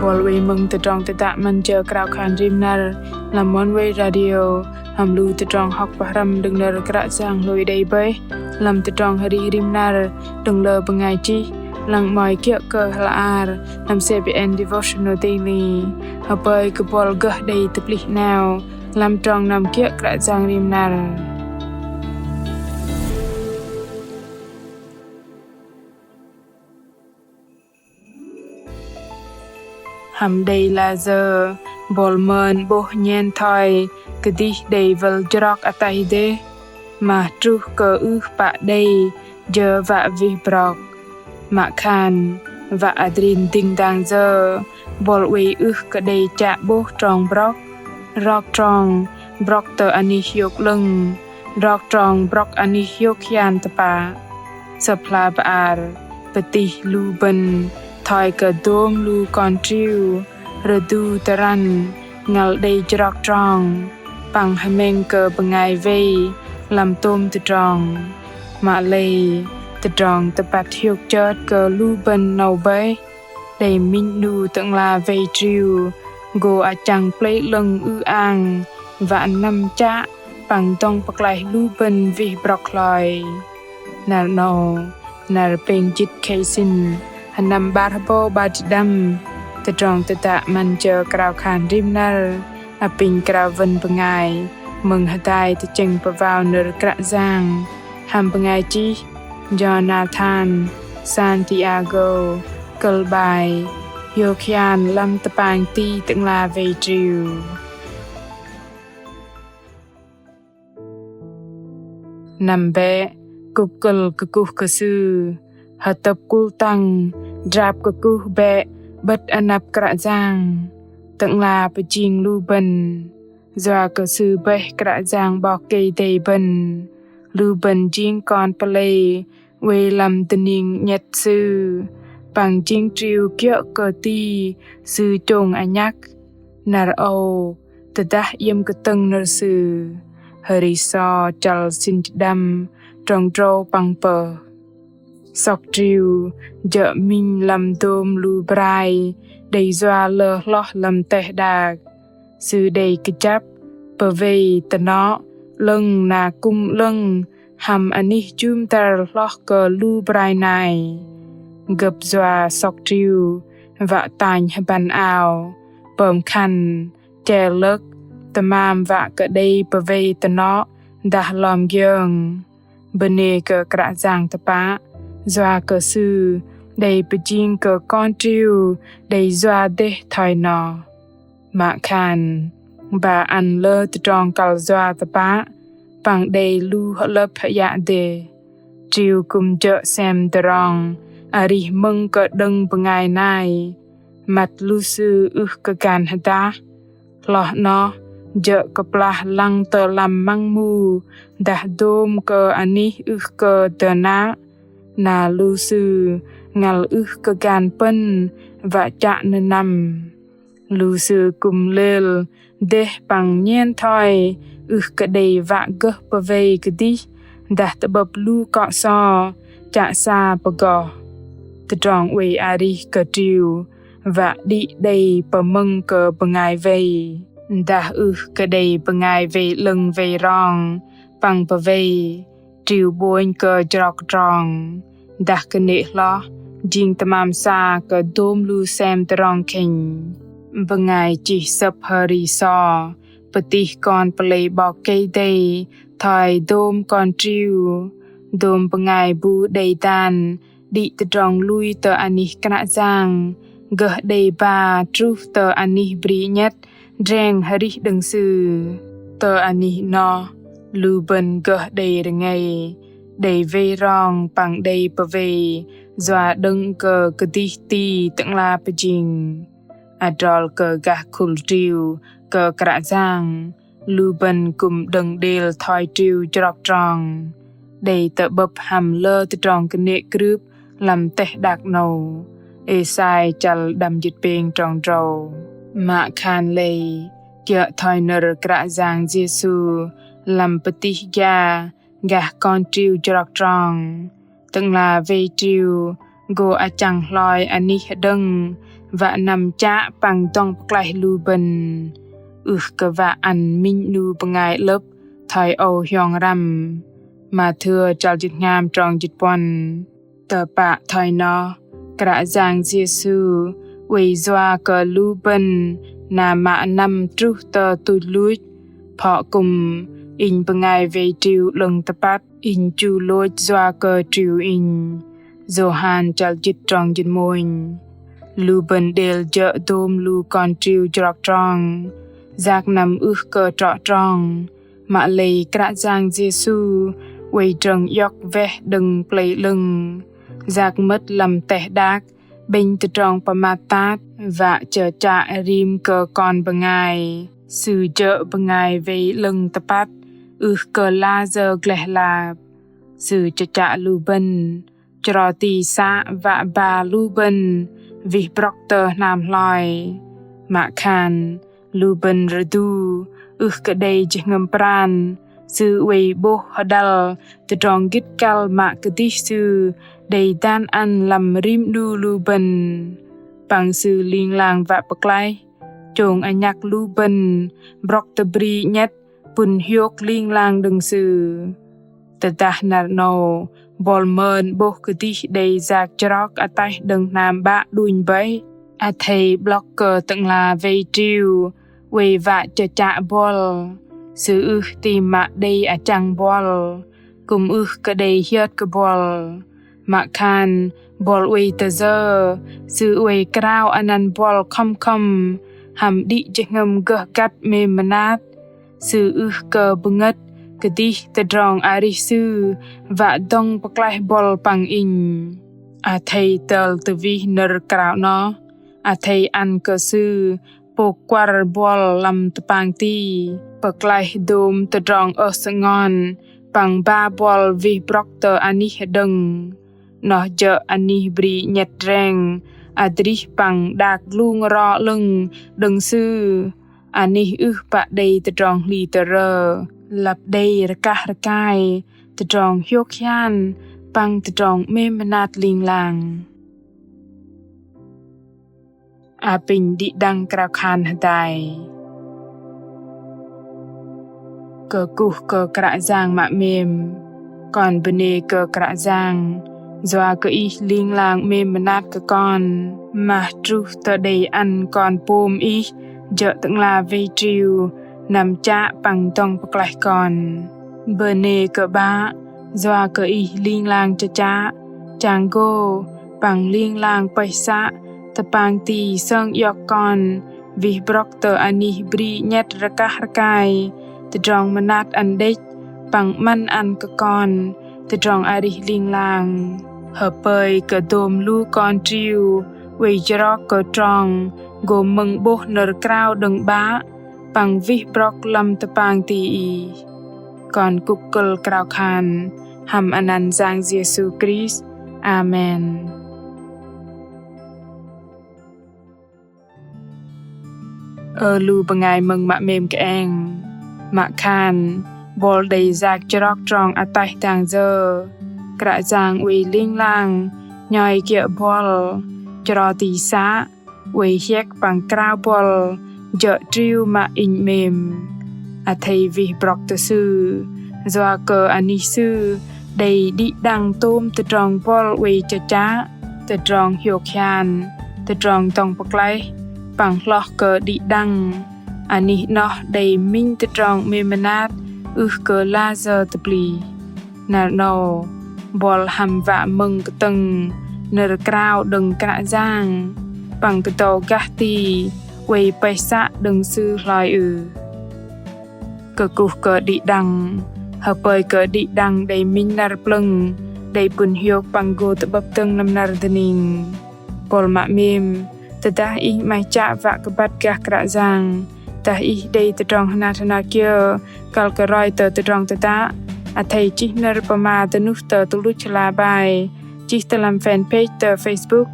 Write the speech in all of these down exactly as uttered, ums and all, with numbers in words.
Bol wei mơ̆ng tơdrong tơdă 'Măn Jơ Krao Khan Rim Năr lăm Oneway Radio, hăm lu tơdrong hŏk pơhrăm đơ̆ng nơ̆r Kră Yang hlôi đei bơih lăm tơdrong arih rim năr đơ̆ng lơ bơngai chih, lăng 'mơ̆i kiơ̆ kơ hla ar lăm CBN Devotional Daily. Hơpơi kơ bol gơh đei tơplih 'nao lăm trong năm kiơ̆ Kră Yang rim năr. Hăm đei layơ bol mơn 'bôh nhen thoi kơdih đei wơl jrok ataih dêh, mă truh kơ ưh pă đei jơ wă wih brŏk. Mă khan wă adrin dĭng dang yơ bol oei ưh kơ đei chă 'bôh trong brŏk. Rok trong brŏk tơ anih hiôk 'lơ̆ng, rok trong brŏk anih hiôk hian tơpă. Sơ̆p hla bơar pơtih lu bơ̆n thoi kơ dôm lu kon triu rơdu tơrăn ngăl đei jrok trong păng hơmĕng kơ bơngai wei lăm tôm tơdrong. Mă lei tơdrong tơbăt hiôk chơt kơ lu bơ̆n 'nâu bơih, đei minh 'nu tơ'ngla wei triu gô achăng plei 'lơ̆ng ư-ang wă năm chă păng dŏng pơklaih lu bơ̆n wih brŏk hloi. Năr 'nâu, năr pêng jĭt khei sĭn, hơnăm 'bar hơbâu 'bar jĭt đăm, tơdrong tơdă 'Măn Jơ Krao Khan Rim Năr apinh krao wơ̆n bơngai mơ̆ng hơdai tơchĕng pơwao nơ̆r Kră Yang hăm bơngai chih Jonathan Santiago, kơ̆l 'bai Hiôk Hian lăm tơpang ti tơ'ngla wei triu. Năm bĕ kŭp kơ̆l kơkuh kơ Sư, hơtơ̆p kul tăng drap kơkuh bĕ 'bơ̆t anăp Kră Yang, tơ'ngla pơjing lu bơ̆n. Yua kơ Sư bơih Kră Yang 'Bok Kei-Dei bơ̆n, lu bơ̆n jing kon pơlei oei lăm dơning 'nhĕt Sư, păng jing triu kiơ̆ kơ ti Sư chông anhăk. Năr âu tơdah iĕm kơtơ̆ng nơ̆r Sư. Hơri So chăl sĭn jĭt đăm, trong drâu păng pơh. Sŏk triu jơ̆ minh lăm dôm lu brai đei yua lơ hloh lăm teh đak. Sư đei kơjăp pơwei tơnŏ 'lơ̆ng na kŭm 'lơ̆ng hăm anih jŭm dăr hloh kơ lu brai nai. Gơ̆p yua sŏk triu wă tanh hơbăn ao, pơm khăn, che lơ̆k, tơmam wă kơ đei pơwei tơnŏ dah lom giơng. Bơnê kơ Kră Yang tơpă, yua kơ Sư đei pơjing kơ kon triu đei yua dêh thoi noh. Mă khan ba ăn lơ tơdrong kăl yua tơpă păng đei lu hơlơ̆p hơyă dêh. Triu kư̆m jơ̆ sem tơdrong arih mơ̆ng kơ đơ̆ng bơngai nai, măt lu sư ưh kơ gan hơdah. Hloh noh jơ̆ kơplah lăng tơ lăm măng mu dah dôm kơ anih ưh kơ tơnă, na lu sư ngăl ưh kơ gan pơ̆n wă chă nơnăm. Lu sư kư̆m lêl dêh păng nhen thoi ưh kơ đei wă gơh pơwei kơdih dah tơ'bơ̆p lu kŏ so chă sa pơgoh. Tơdrong oei arih kơ triu wă đĭ đei pơmơ̆ng kơ bơngai wei, dah ưh kơ đei bơngai wei 'lơ̆ng wei rong păng pơwei, triu 'bônh kơ jrok trong, dah kơnê̆ hloh jing tơmam sa kơ dôm lu sem tơdrong khĕnh. Bơngai chih sơ̆p Hơri So pơtih kon pơlei 'Bok Kei-Dei thoi dôm kon triu, dôm bơngai bu đei dan đĭ tơdrong lui tơ anih Kră Yang, gơh đei ba truh tơ anih bri 'nhĕt dreng hơrih đơ̆ng Sư. Tơ anih noh, lu bơ̆n gơh đei rơngei, đei wei rong păng đei pơwei yua đơ̆ng kơ kơdih ti tơ'ngla pơjing. Adrol kơ gah khul triu kơ Kră Yang, lu bơ̆n kư̆m đơ̆ng đêl thoi triu jrok trong, đei tơ'bơ̆p hăm lơ tơdrong kơnê̆ krưp lăm teh đak 'nâu. Êsai chăl đăm jĭt pêng trong drâu. Mă khan lei kiơ̆ thoi nơ̆r Kră Yang Yêsu lăm pơtih gia gah kon triu jrok trong. Tơ'ngla wei triu gô achăng hloi anih hơđơ̆ng wă năm chă păng dŏng pơklaih lu bơ̆n. Ưh kơ wă ăn minh 'nu bơngai 'lơ̆p thoi âu hiong răm. Mathêu chăl jĭt hngam trong jĭt puăn. Tơpă thoi noh, Kră Yang Yêsu oei yua kơ lu bơ̆n na mă năm truh tơ tuch luch. Phŏ kư̆m inh bơngai wei triu 'lơ̆ng tơpăt, inh chu lôch yua kơ triu inh. Yôhan chăl jĭt trong jĭt mônh. Lu bơ̆n đêl jơ̆ dôm lu kon triu jrok trong, yak năm ưh kơ trŏ trong. Mă lei Kră Yang Yêsu oei drơ̆ng iŏk weh đơ̆ng plei 'lơ̆ng, yak mơ̆t lăm teh đak 'bĕnh tơdrong pơmat tat, wă chơchă rim kơ kon bơngai. Sư jơ̆ bơngai wei 'lơ̆ng tơpăt, ưh kơ layơ gleh lap. Sư chơchă lu bơ̆n, chro ti să wă ba lu bơ̆n wih brŏk tơ hnam hloi. Mă khan lu bơ̆n rơdu, ưh kơ đei jơhngơ̆m pran, Sư oei 'bôh hơđăl tơdrong gĭt kăl mă kơdih Sư đei dan ăn lăm rim 'nu lu bơ̆n. Păng Sư ling lang wă pơklaih, chông anhăk lu bơ̆n brŏk tơbri 'nhĕt pŭn hiôk ling lang đơ̆ng Sư. Tơdah năr 'nâu, buăl mơn 'bôh kơdih đei yak jrok ataih đơ̆ng hnam 'bă đunh bơih, athei 'blŏk kơ Tơ'ngla wei triu oei wă chơchă buăl. Sư ưh ti mă đei achăng buăl, kư̆m ưh kơ đei hiơt kơ buăl. Mă khan buăl oei tơyơ, Sư oei krao anăn buăl khŏm khŏm, hăm đĭ jơhngơ̆m gơh găt 'mêm mơnat. Sư ưh kơ bơngơ̆t kơdih tơdrong arih Sư wă dŏng pơklaih buăl păng inh. Athei tơl tơwih nơ̆r krao 'noh, athei ăn kơ Sư pôk kuăr buăl lăm tơpang ti, pơklaih dôm tơdrong ơh sơngon, păng ba buăl wih brŏk tơ anih hơđơ̆ng. 'Noh jơ̆ anih bri 'nhĕt dreng, adrih păng đak glung ro 'lơ̆ng đơ̆ng Sư. Anih ưh pă đei tơdrong hli tơrơ, lăp đei rơkah rơkai tơdrong hiôk hian păng tơdrong 'mêm mơnat ling lang. Apinh đĭ đăng krao khan hơdai. Kơkuh kơ Kră Yang mă 'mêm. Kon bơnê kơ Kră Yang, yua kơ Ih ling lang 'mêm mơnat kơ kon, mah truh tơ đei ăn kon pôm Ih jơ̆ Tơ'ngla wei triu năm chă păng dŏng pơklaih kon. Bơnê kơ 'Bă, yua kơ Ih ling lang chơchă, chang gô, păng ling lang pơih să tơpang ti sơng iŏk kon wih brŏk tơ anih bri 'nhĕt rơkah rơkai tơdrong mơnat ăn đĕch, păng 'măn ăn kơ kon tơdrong arih ling lang. Hơpơi kơ dôm lu kon triu oei jrok kơ trong gô mơ̆ng 'bôh nơ̆r krao đơ̆ng 'Bă, păng wih brŏk lăm tơpang ti Ih. Kon kŭk kơ̆l krao khan hăm anăn Yang Yêsu Krist. Amen. Ơ lu bơngai mơ̆ng mă 'mêm kơeng. Mă khan buăl đei yak jrok trong ataih dang yơ, Kră Yang oei ling lang nhoi kiơ̆ buăl, chro ti să oei hiĕk păng krao buăl jơ̆ triu mă inh 'mêm. Athei wih brŏk tơ Sư, yua kơ anih Sư đei đĭ đăng tôm tơdrong buăl oei chơchă, tơdrong hiôk hian, tơdrong dŏng pơklaih, păng hloh kơ đĭ đăng. Anih 'noh đei minh tơdrong 'mêm mơnat ưh kơ layơ tơplih. Năr 'nâu, buăl hăm wă mơ̆ng kơtơ̆ng nơ̆r krao đơ̆ng Kră Yang, păng kơdâu gah ti oei pơih să đơ̆ng Sư hloi ưh. Kơkuh kơ đĭ đăng, hơpơi kơ đĭ đăng đei minh năr plơ̆ng, đei pŭn hiôk păng gô tơ'bơ̆p dơ̆ng lăm năr dơning. Buăl mă 'mêm, tơdah ih 'maih chă wă kơ băt gah Kră Yang, dah ih đei tơdrong hơnat hơnat kiơ kăl kơ roi tơ tơdrong tơdă, athei chih nơ̆r pơma dơnuh tơ tơluch hla bơar, chih tơ lăm fanpage tơ Facebook,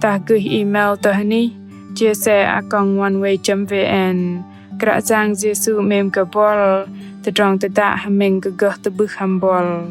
dah gơih email tơ hơnih chia sẻ a còng oneway chấm vn. Kră Yang Yêsu 'mêm kơ buăl, tơdrong tơdă hơmĕng kơ gơh tơ'bưh hăm buăl.